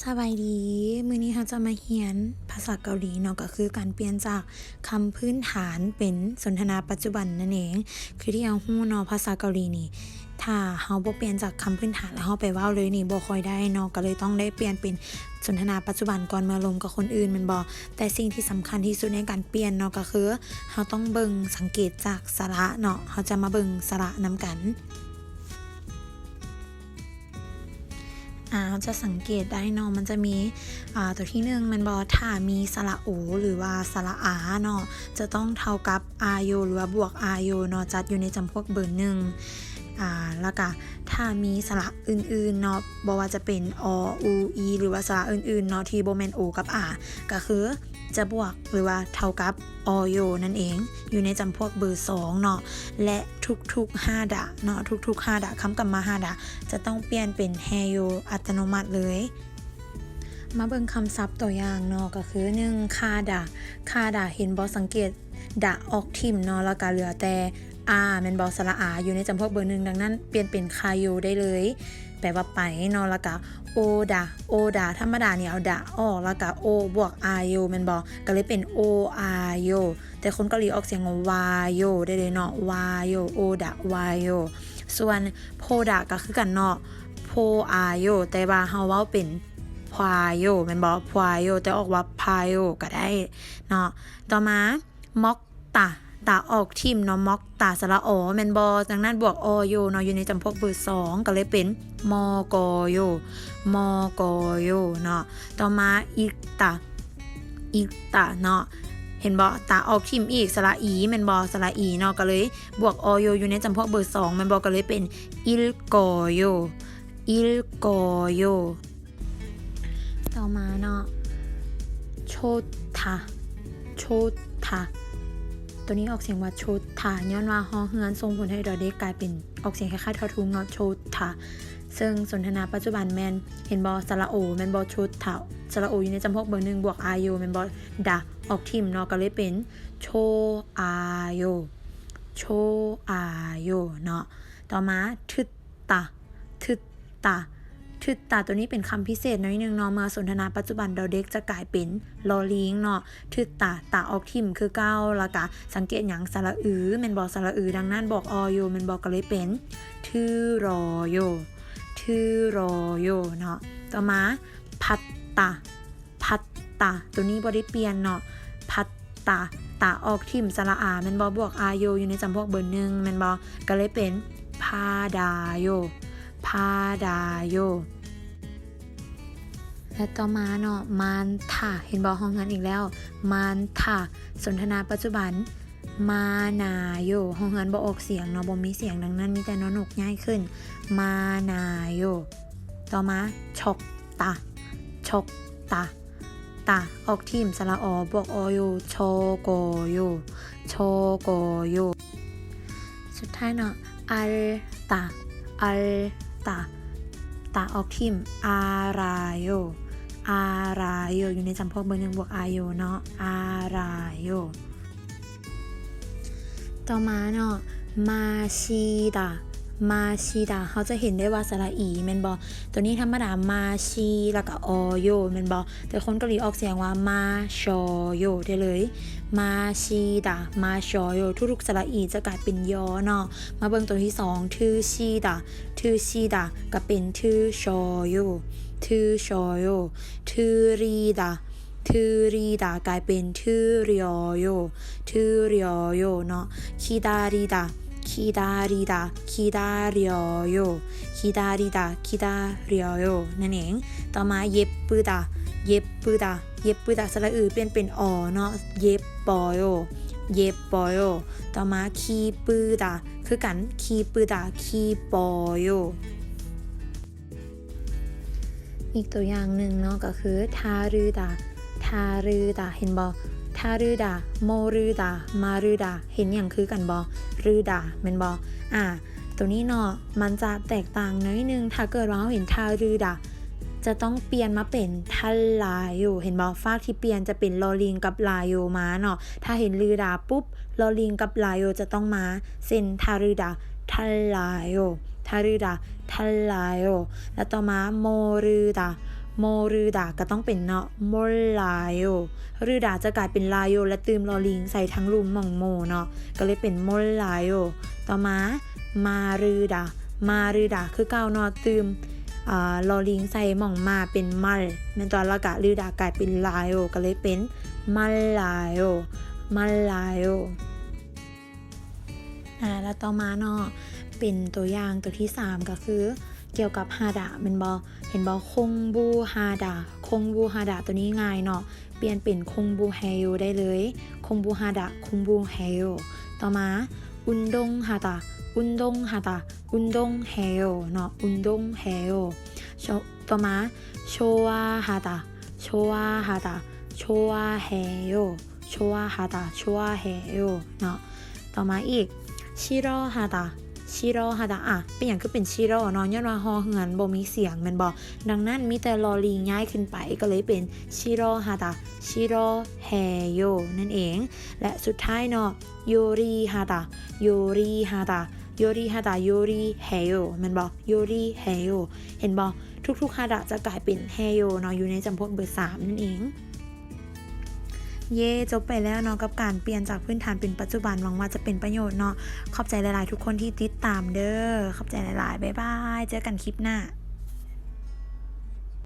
ສະບາຍດີ ມື້ນີ້ເຮົາຈະມາຮຽນພາສາເກົາຫຼີເນາະ ກໍຄືການປ່ຽນຈາກຄຳພື້ນຖານເປັນສົນທະນາປັດຈຸບັນນັ້ນເອງ. ຄືທີ່ເຮົາຮູ້ເນາະ ພາສາເກົາຫຼີນີ້ ຖ້າເຮົາບໍ່ປ່ຽນຈາກຄຳພື້ນຖານແລ້ວເຮົາໄປເວົ້າເລີຍນີ້ ບໍ່ຄ່ອຍໄດ້ເນາະ ກໍເລີຍຕ້ອງໄດ້ປ່ຽນເປັນສົນທະນາປັດຈຸບັນກ່ອນເມື່ອລົມກັບຄົນອື່ນແມ່ນບໍ່? ແຕ່ສິ່ງທີ່ສຳຄັນທີ່ສຸດໃນການປ່ຽນເນາະ ກໍຄືເຮົາຕ້ອງເບິ່ງສັງເກດຈາກສະຫຼະເນາະ. ເຮົາຈະມາເບິ່ງສະຫຼະນຳກັນ. ອາ ເຮົາຈະສັງເກດໄດ້ເນາະ ມັນຈະມີ ອາ ຕົວທີໜຶ່ງແມ່ນບໍ່? ຖ້າມີສະຫຼະໂອ ຫຼືວ່າສະຫຼະອາເນາະ ຈະຕ້ອງເທົ່າກັບອາໂຍ ຫຼືວ່າບວກອາໂຍເນາະ ຈັດຢູ່ໃນຈຳພວກເບີໜຶ່ງ. ອາ ແລ້ວກະຖ້າມີສະຫຼະອື່ນໆເນາະ ບໍ່ວ່າຈະເປັນ ອ ອູ ອີ ຫຼືວ່າສະຫຼະອື່ນໆເນາະ ທີ່ບໍ່ແມ່ນໂອກັບອາ ກະຄືຈະບວກ ຫຼືວ່າເທົ່າກັບ ອ ໂຍ ນັ້ນເອງ ຢູ່ໃນຈຳພວກເບີສອງເນາະ ແລະ ທຸກໆ ຮາດະເນາະ ທຸກໆ ຮາດະ ຄຳກຳມາຮາດະ ຈະຕ້ອງປ່ຽນເປັນ ແຮໂຍ ອັດຕະໂນມັດເລີຍ. ມາເບິ່ງຄຳສັບຕົວຢ່າງເນາະ ກໍຄື ໜຶ່ງ ຄາດະ ຄາດະ ເຫັນບໍ່? ສັງເກດ ດະ ອອກຖິ້ມເນາະ ແລ້ວກະເຫຼືອແຕ່ ອາ ແມ່ນບໍ່? ສະຫຼະອາ ຢູ່ໃນຈຳພວກເບີໜຶ່ງ ດັ່ງນັ້ນປ່ຽນເປັນ ຄາໂຍ ໄດ້ເລີຍ ແປວ່າໄປເນາະ ແລ້ວກະ ໂອດະ ໂອດະ ທຳມະດານີ້ເອົາ ດະ ອອກ ແລ້ວກະ ໂອ ບວກ ອາໂຍ ແມ່ນບໍ່? ກໍເລີຍເປັນ ໂອ ອາໂຍ ແຕ່ຄົນເກົາຫຼີອອກສຽງວ່າ ວາໂຍ ໄດ້ເລີຍເນາະ ວາໂຍ ໂອດະ ວາໂຍ. ສ່ວນ ໂພດະ ກໍຄືກັນເນາະ ໂພ ອາໂຍ ແຕ່ວ່າເຮົາເວົ້າເປັນ ພວາໂຍ ແມ່ນບໍ່? ພວາໂຍ ແຕ່ອອກວ່າ ພາໂຍ ກໍໄດ້ເນາະ. ຕໍ່ມາ ມັອກຕາ ຕາອອກຖິ້ມເນາະ ມັອກຕາ ສະຫຼະ ອ ແມ່ນບໍ່? ດັ່ງນັ້ນບວກ ອ ໂຍ ເນາະ ຢູ່ໃນຈຳພວກເບີສອງ ກໍເລີຍເປັນ ມໍ ກໍ ໂຍ ມໍ ກໍ ໂຍ ເນາະ. ຕໍ່ມາ ອິກຕາ ອິກຕາ ເນາະ ເຫັນບໍ່? ຕາອອກຖິ້ມອີກ ສະຫຼະ ອີ ແມ່ນບໍ່? ສະຫຼະ ອີ ເນາະ ກໍເລີຍບວກ ອ ໂຍ ຢູ່ໃນຈຳພວກເບີສອງ ແມ່ນບໍ່? ກໍເລີຍເປັນ ອິລ ກໍ ໂຍ ອິລ ກໍ ໂຍ. ຕໍ່ມາເນາະ ໂຊທາ ໂຊທາ ຕົວນີ້ອອກສຽງວ່າ ໂຊທາ ຍ້ອນວ່າ ຮໍເຮືອນ ສົ່ງຜົນໃຫ້ ດອເດັກ ກາຍເປັນ ອອກສຽງຄ້າຍໆ ທໍທຸງເນາະ ໂຊທາ. ເຊິ່ງສົນທະນາປັດຈຸບັນແມ່ນ ເຫັນບໍ່? ສະຫຼະໂອ ແມ່ນບໍ່? ໂຊທາ ສະຫຼະໂອ ຢູ່ໃນຈຳພວກເບີໜຶ່ງ ບວກ ອາໂຍ ແມ່ນບໍ່? ດະ ອອກຖິ້ມເນາະ ກໍເລີຍເປັນ ໂຊອາໂຍ ໂຊອາໂຍ ເນາະ. ຕໍ່ມາ ທຶດ ຕາ ທຶດຕາ ທຶດຕາ ຕົວນີ້ເປັນຄຳພິເສດໜ້ອຍໜຶ່ງເນາະ ເມື່ອສົນທະນາປັດຈຸບັນ ດອເດັກ ຈະກາຍເປັນ ລໍລີງເນາະ ທຶດຕາ ຕາອອກຖິ້ມຄືເກົ່າ ແລ້ວກະສັງເກດຫຍັງ? ສະຫຼະອື ແມ່ນບໍ່? ສະຫຼະອື ດັ່ງນັ້ນບອກ ອ ໂຍ ແມ່ນບໍ່? ກໍເລີຍເປັນ ທູລໍໂຢ ທູລໍໂຢ ເນາະ. ຕໍ່ມາ ພັດຕາ ພັດຕາ ຕົວນີ້ບໍ່ໄດ້ປ່ຽນເນາະ ພັດຕາ ຕາອອກຖິ້ມ ສະຫຼະອາ ແມ່ນບໍ່? ບວກອາໂຢ ຢູ່ໃນຈຳພວກເບີໜຶ່ງ ແມ່ນບໍ່? ກໍເລີຍເປັນ ພາດາໂຢ ພາດາໂຢ. ແລະ ຕໍ່ມາເນາະ ມານທາ ເຫັນບໍ່? ຮໍເຮືອນອີກແລ້ວ ມານທາ ສົນທະນາປັດຈຸບັນ ມານາໂຢ ຮໍເຮືອນບໍ່ອອກສຽງເນາະ ບໍ່ມີສຽງ ດັ່ງນັ້ນມີແຕ່ ນອ ນົກ ຍ້າຍຂຶ້ນ ມານາໂຢ. ຕໍ່ມາ ຊອກຕາ ຊອກຕາ ຕາອອກຖິ້ມ ສະຫຼະ ອ ບວກ ອ ໂຢ ຊອກໍໂຢ ຊອກໍໂຢ. ສຸດທ້າຍເນາະ ອາລຕາ ອາລຕາ ຕາອອກຖິ້ມ ອາຣາໂຢ ອາຣາໂຢ ຢູ່ໃນຈຳພວກເບີໜຶ່ງ ບວກ ອາໂຢ ເນາະ ອາຣາໂຢ. ຕໍ່ມາເນາະ ມາຊີດາ ມາຊີດາ ເຮົາຈະເຫັນໄດ້ວ່າສະຫຼະອີ ແມ່ນບໍ່? ຕົວນີ້ທຳມະດາ ມາຊີ ແລ້ວກະ ອ ໂຢ ແມ່ນບໍ່? ແຕ່ຄົນເກົາຫຼີອອກສຽງວ່າ ມາຊໍໂຢ ໄດ້ເລີຍ ມາຊີດາ ມາຊໍໂຢ. ທຸກໆ ສະຫຼະອີ ຈະກາຍເປັນ ຢໍ ເນາະ. ມາເບິ່ງຕົວທີສອງ ທູຊີດາ ທູຊີດາ ກະເປັນ ທູຊໍໂຢ ທູຊໍໂຢ ທູຣີດາ ທູຣີດາ ກາຍເປັນ ທູຣຽໂຢ ທູຣຽໂຢ ເນາະ. ຄິດາຣີດາ ຄິດາຣີດາ ຄິດາຣຽໂຢ ຄິດາຣີດາ ຄິດາຣຽໂຢ ນັ້ນເອງ. ຕໍ່ມາ ເຢັບປືດາ ເຢັບປືດາ ເຢັບປືດາ ສະຫຼະອື ປ່ຽນເປັນ ອ ເນາະ ເຢັບປໍໂຢ ເຢັບປໍໂຢ. ຕໍ່ມາ ຄີປືດາ ຄືກັນ ຄີປືດາ ຄີປໍໂຢ. ອີກຕົວຢ່າງໜຶ່ງເນາະ ກໍຄື ທາລືດາ ທາລືດາ ເຫັນບໍ່? ທາລືດາ ໂມລືດາ ມາລືດາ ເຫັນຫຍັງຄືກັນບໍ່? ລືດາ ແມ່ນບໍ່? ອາ ຕົວນີ້ເນາະ ມັນຈະແຕກຕ່າງໜ້ອຍໜຶ່ງ ຖ້າເກີດວ່າເຮົາເຫັນ ທາລືດາ ຈະຕ້ອງປ່ຽນມາເປັນ ທັນລາໂຢ ເຫັນບໍ່? ຟາກທີ່ປ່ຽນຈະເປັນ ລໍລີງ ກັບ ລາໂຢ ມາເນາະ. ຖ້າເຫັນ ລືດາ ປຸບ ລໍລີງ ກັບ ລາໂຢ ຈະຕ້ອງມາ ເຊັ່ນ ທາລືດາ ທັນລາໂຢ ທາລືດາ ທັນລາໂຢ. ແລ້ວຕໍ່ມາ ໂມລືດາ 모르다 ກໍຕ້ອງເປັນເນາະ 몰라요. 르다 ຈະກາຍເປັນ 라요 ແລະ ຕື່ມ ܠໍລິງ ໃສ່ທັງລຸ່ມໝ່ອງ 모 ເນາະ ກໍເລີຍເປັນ 몰라요. ຕໍ່ມາ 마르다. 마르다 ຄືເກົ່າເນາະ ຕື່ມ ອາ ܠໍລິງ ໃສ່ໝ່ອງ 마 ເປັນ 말 ແມ່ນຕົວະ ແລ້ວກະ 르다 ກາຍເປັນ 라요 ກໍເລີຍເປັນ 말라요. 말라요. ອາ ແລ້ວຕໍ່ມາເນາະ ເປັນຕົວຢ່າງຕົວທີສາມ ກໍຄືກ່ຽວກັບ 하다 ແມ່ນບໍ່? ເຫັນບໍ່? 공부하다. 공부하다 ຕົວນີ້ງ່າຍເນາະ ປ່ຽນເປັນ 공부해요 ໄດ້ເລີຍ. 공부하다. 공부해요. ຕໍ່ມາ 운동하다. 운동하다. 운동해요 ເນາະ 운동해요. ໂຊ ຕໍ່ມາ 좋아하다. 좋아하다. 좋아해요. 좋아하다. 좋아해요 ເນາະ. ຕໍ່ມາອີກ 싫어하다. 싫어하다. ອາ ເປັນຫຍັງຄືເປັນ 싫어 ເນາະ? ຍ້ອນວ່າ ຮໍເຮືອນ ບໍ່ມີສຽງແມ່ນບໍ່? ດັ່ງນັ້ນ ມີແຕ່ ܠໍລິງ ຍ້າຍຂຶ້ນໄປ ກໍເລີຍເປັນ 싫어하다. 싫어해요 ນັ້ນເອງ. ແລະ ສຸດທ້າຍເນາະ 요리하다. 요리하다. 요리하다. 요리해요 ແມ່ນບໍ່? 요리해요. ເຫັນບໍ່? ທຸກໆ 하다 ຈະກາຍເປັນ 해요 ເນາະ ຢູ່ໃນຈຳພວກເບີສາມນັ້ນເອງ. ເຢ້ ຈົບໄປແລ້ວເນາະ ກັບການປ່ຽນຈາກພື້ນຖານເປັນປັດຈຸບັນ. ຫວັງວ່າຈະເປັນປະໂຫຍດເນາະ. ຂອບໃຈຫຼາຍໆ ທຸກຄົນທີ່ຕິດຕາມເດີ້. ຂອບໃຈຫຼາຍໆ. ບາຍບາຍ. ເຈີກັນຄລິບໜ້າ.